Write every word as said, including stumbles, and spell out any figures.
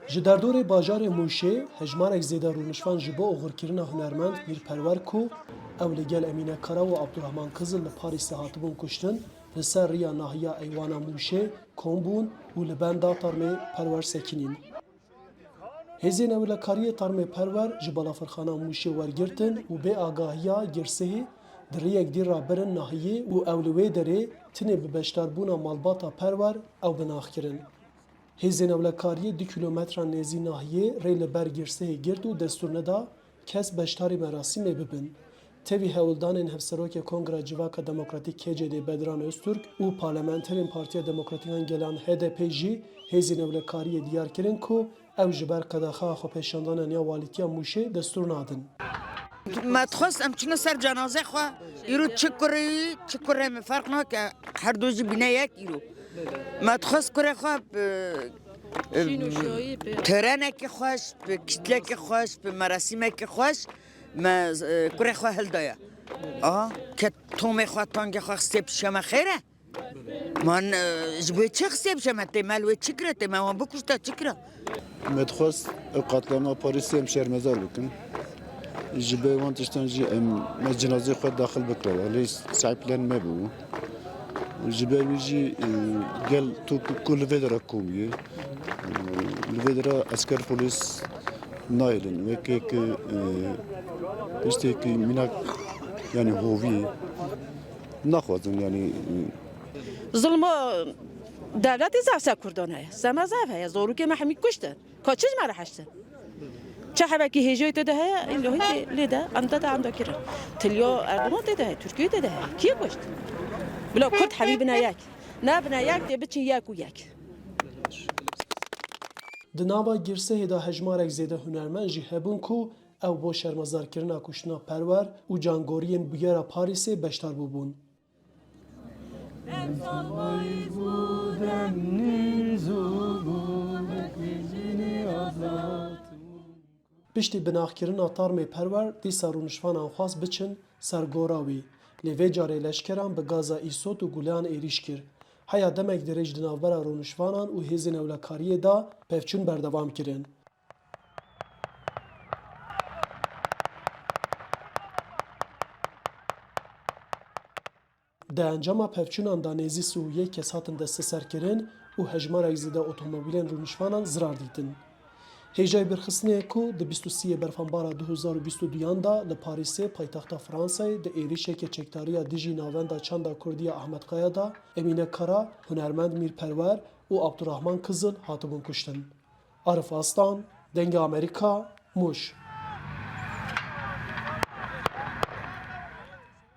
Ji derdorê bajarê Mûşê hejmarek zêde rûnişvan ji bo oxirkirina hunermend Mîr Perwer ku ew li gel Emîne Kara û Abdurrahman Kizil li Parîsê hatibûn kuştin, li ser riya nahiya Eywana Mûşê kom bûn û li benda tarmê Perwer sekinîn. Hêzên ewlekariyê tarmê Perwer ji balafirxana Mûşê wergirtin û bê agahiya girsehê di riyek dî re birin nahiyê û ew li wê derê tinê bi beşdarbûna malbata Perwer ew bi nax kirin. Hêzên ewlekariyê du kîlometran nêzî nahiyê rê li ber girsehê girt û destûr neda kes beşdarî merasîmê bibin. Tevî hewldanên Hevserokê Kongra Civaka Demokratîk K C D Bedran Öztürk û parlamenterên Partiya Demokratîk an Gelan H D P jî hêzên ewlekariyê diyar kirin ku ew ji ber qedexeya xwepêşandana nêya walîtiya Mûşê destûr nadin. Me dixwest em çûne ser cenazê xwe. Îro çi kurê, çi kurê min ferq nake. Her du jî bîne yek îro. Me dixwest kurê xwe bi, bi törenekî xweş, bi kitlekî xweş, bi merasîmekî xweş me, e, kurê xwe hildaye. Aha, ke tomê xwe, tangê xwe xistê pişiya me xêr e. Man, e, ji bo çi xistê pişiya me, tê me li wê çi kire, tê me wan bikuşta çi kire? Me dixwest ew qatlama Parîsê em şermezar bikin. Ji ber wan tiştan jî em, me cinazê xwe daxil bikira, lê sahîplen me bû. Ji ber wî jî, e, gel tu ku, ku li vê dera komiyê, e, li vê dera esker polîs nayêlin. Wekê ku, e, tiştê ku mînak, yanî hovî naxwazin, yanî, e, Zulmo devletê zaf ser Kurdan heye. Sema zaf heye. Zorûkê me hemî kuştin. Ka çi ji me re heştin? Çi hebekî hêjoyê tê de heye, îlohî tê lê de, em de, de em de kirin. Tiliyo Erdogan tê de heye, Tirkiye tê de heye. Kî kuşt? Bila Kurd hemî bine yek. Ne bine yek, tê biçin yek û yek. Di nava girsehê de hejmarek zêde hunermend jî hebûn ku ew bo şermezarkirina kuştina Perwer û cangoriyên bûyera Parîsê beşdar bûbûn. Piştî binaxkirina tarmê Perwer, dîsa rûniştvanan xwest biçin ser gora wî, lê vê carê leşkeran bi gaza îsot û guleyan êrîş kir. Heya demek dirêj di navbera rûniştvanan û hêzên ewlekariyê de pevçûn berdewam kirin. Di encama pevçûnan de nêzî sî û yek kes hatin desteserkirin û hejmarek zêde otomobîlên rûniştvanan zirar dîtin. Hêjayî birxistinê ye ku di bîst û sê yê Berfanbara du hezar û bîst û duyan de li Parîsê, paytexta Fransayê, di êrîşeke çektariya dijî Navenda Çanda Kurdî ya Ahmet Kaya de Emîne Kara, hunermend Mîr Perwer û Abdurrahman Kizil hatibûn kuştin. Arif Aslan, Dengê Amerîka, Mûş.